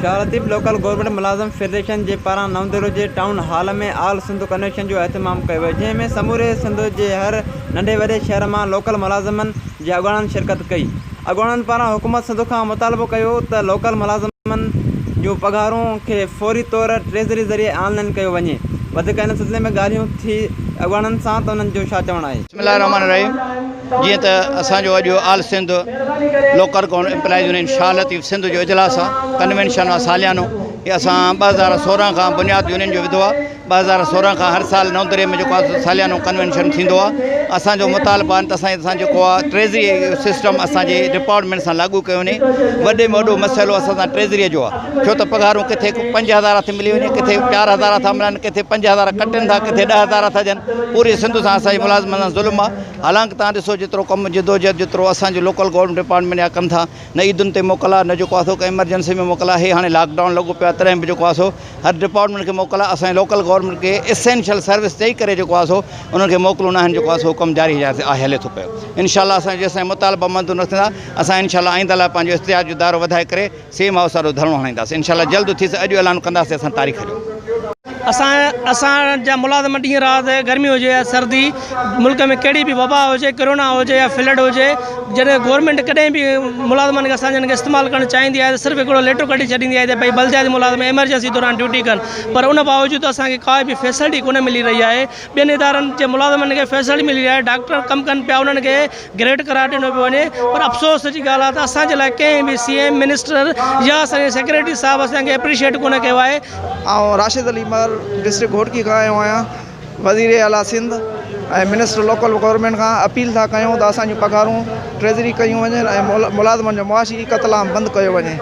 Shah Latif local government ملازم federation جي پاران نئون جي ٽائون هال ۾ آل سنڌ ڪنوينشن جو اهتمام ڪيو ويو جنهن ۾ سموري سنڌ جي هر ننڍي وڏي شهر مان لوڪل ملازمن جي اڳواڻن شرڪت ڪئي اڳواڻن پاران حڪومت سنڌ کان مطالبو ڪيو ته لوڪل ملازمن جون پگهارون کي فوري طور ٽريزري ذريعي آن لائين ڪيو وڃي وڌيڪ ان سلسلي ۾ ڳالهيون ٿي اڳواڻن سان ته انهن جو ڇا چوڻ آهي. بسم الله الرحمٰن الرحيم جيئن ته اسان جو اڄ all Sindh local government employees union Shah Latif Sindh جو اجلاس آ ڪنوينشن آ ساليانو هي اسان 2016 کان بنياد يونين جو وڌو آ 2016 کان هر سال نئون دري ۾ جيڪو آ ساليانو ڪنوينشن ٿيندو آ اسان جو مطالبو آهن ته اسان اسان جيڪو آ ٽريزري سسٽم اسان جي ڊپارٽمينٽ سان لاڳو ڪيو وڃي وڏي ۾ وڏو مسئلو اسان سان ٽريزري جو آ ڇو ته پگهارون ڪٿي 5000 ٿي ملي وڃي ڪٿي 4000 ٿا ملن ڪٿي 5000 ڪٽن ٿا ڪٿي 10000 ٿا ڏين پوري سنڌ سان اسان جي ملازمن سان ظلم آ حالانڪ توهان ڏسو جيترو ڪم جدوجهد جيترو اسان جي لوڪل گورنمينٽ ڊپارٽمينٽ جا ڪن ٿا نه عيدن تي موڪل آ نه جيڪو آ سو ڪنهن ايمرجنسي ۾ موڪل آ هي هاڻي لاڪ ڊائون لڳو پيو آ تڏهن به جيڪو آ سو هر ڊپارٽمينٽ کي موڪل آ اسان جي لوڪل گورنمينٽ کي اسينشل سروس چئي ڪري جيڪو آ سو انهن کي موڪلون ناهن جيڪو آ سو حڪم جاري آهي هلي ٿو پيو انشاء الله اسان جيستائين مطالبا منظور نه ٿيندا اسان انشاء الله آئنده لاء پنهنجو احتجاج جو دائرو وڌائي ڪري سي ايم هائوس آڏو ڌرڻو هڻائينداسين انشاء الله جلد ٿي اڄ اعلان ڪنداسين اسان تاريخ جو. اسان اسان جا ملازم ڏينهن رات گرمي هجي يا سردي ملڪ ۾ ڪهڙي به وبا هجي ڪرونا هجي يا فلڊ هجي جڏهن گورنمينٽ ڪڏهن به ملازمن کي اسان جن کي استعمال ڪرڻ چاهيندي آهي ته صرف هڪڙو ليٽر ڪڍي ڇڏيندي آهي ته ڀئي بلدياتي ملازم ايمرجنسي دوران ڊيوٽي ڪن پر ان باوجود اسان کي ڪا به فيسلٽي ڪونه ملي رهي آهي ٻين ادارن جي ملازمن کي فيسلٽي ملي رهي آهي ڊاڪٽر ڪم ڪن پيا انهن کي گريڊ قرار ڏنو پيو وڃي پر افسوس جي ڳالهه آهي ته اسان جي لاء ڪنهن به سي ايم منسٽر يا اسان جي سيڪريٽري صاحب اسان کي اپريشيئيٽ ڪونه ڪيو آهي. آئون راشد علي مهر ڊسٽرڪٽ گهوٽڪي کان آيو آهيان وزير اعليٰ سنڌ ۽ منسٽر لوڪل گورنمينٽ کان اپيل ٿا ڪيون ته اسان جون پگهارون ٽريزري ڪيون وڃن ۽ ملازمن جو معاشي قتل عام بند ڪيو وڃي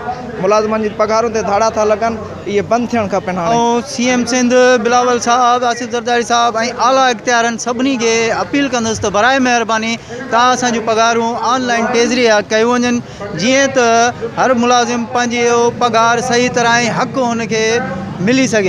ملازمن جي پگهارن تي ڌاڙا ٿا لڳن اهي بند ٿيڻ کپن هاڻي. آئون سي ايم سنڌ بلاول صاحب، آصف زرداري صاحب ۽ اعليٰ اختيارن سڀني کي اپيل ڪندس ته براء مهرباني توهان اسان جون پگهارون آن لائين ٽيزري ڪيون وڃن جيئن ته هر ملازم پنهنجي پگهار صحيح طرح ۽ حق هن کي ملي سگهي.